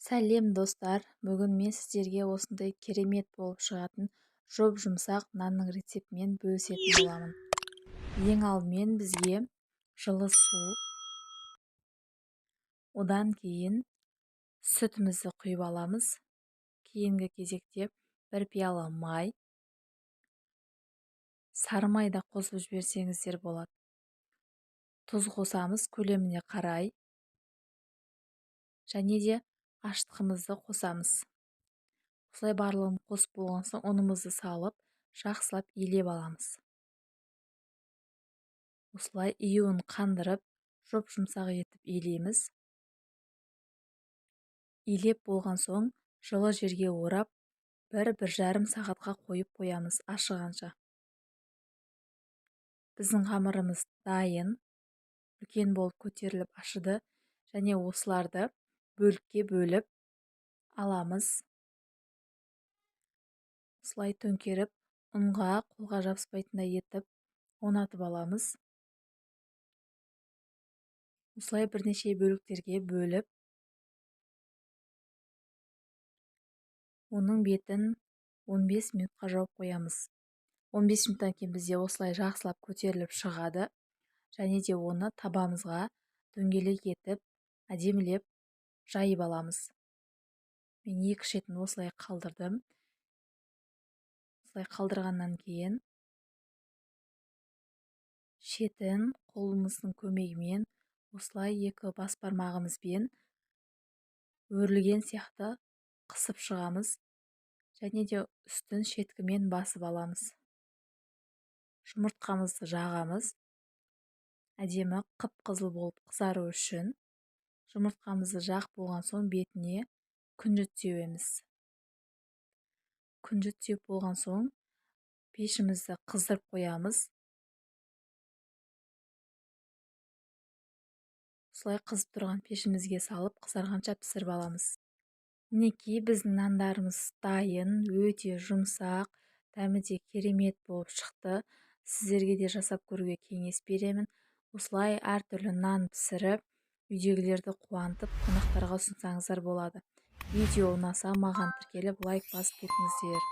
Сәлем, достар! Бүгін мен сіздерге осындай керемет болып шығатын жұп-жұмсақ нанның рецептімен бөлісетін боламын. Ең алдымен бізге жылы су, одан кейін сүтімізді құйып аламыз. Кейінгі кезекте бір пиала май, сары май да қосып жіберсеңіздер болады. Тұз қосамыз көлеміне қарай. Және де ашытқымызды қосамыз. Осылай барлығын қосып болған соң ұнымызды салып, жақсылап илеп аламыз. Осылай июін қандырып, жұп-жұмсақ етіп илейміз. Илеп болған соң жылы жерге орап, 1-1,5 сағатқа қойып қоямыз ашығанша. Біздің қамырымыз дайын, үлкен болып көтеріліп ашыды, және осыларды бөлікке бөліп аламыз. Осылай төңкеріп, ұнға қолға жабыспайтындай етіп орнатып аламыз. Осылай бірнеше бөліктерге бөліп, оның бетін 15 минутқа жауып қоямыз. 15 минуттан кейін бізде осылай жақсылап көтеріліп шығады, және де оны табамызға дөңгелек етіп, әдемілеп жайып аламыз. Мен екі шетін осылай қалдырдым. Осылай қалдырғаннан кейін шетін қолымыздың көмегімен осылай екі бас бармағымызбен өрілген сияқты қысып шығамыз, және де үстін шеткімен басып аламыз. Жұмыртқамызды жағамыз. Әдемі қып-қызыл болып қызару үшін жұмыртқамызды жағып болған соң бетіне күнжіт себеміз. Күнжіт сеуіп болған соң пешімізді қыздырып қоямыз. Осылай қызып тұрған пешімізге салып, қызарғанша пісіріп аламыз. Мінекей, біздің нандарымыз дайын, өте жұмсақ, дәмі де керемет болып шықты. Сіздерге де жасап көруге кеңес беремін. Осылай әртүрлі нан пісіріп, үйдегілерді қуантып, қонақтарға ұсынсаңыздар болады. Видео ұнаса, маған тіркеліп, лайк басып кетіңіздер.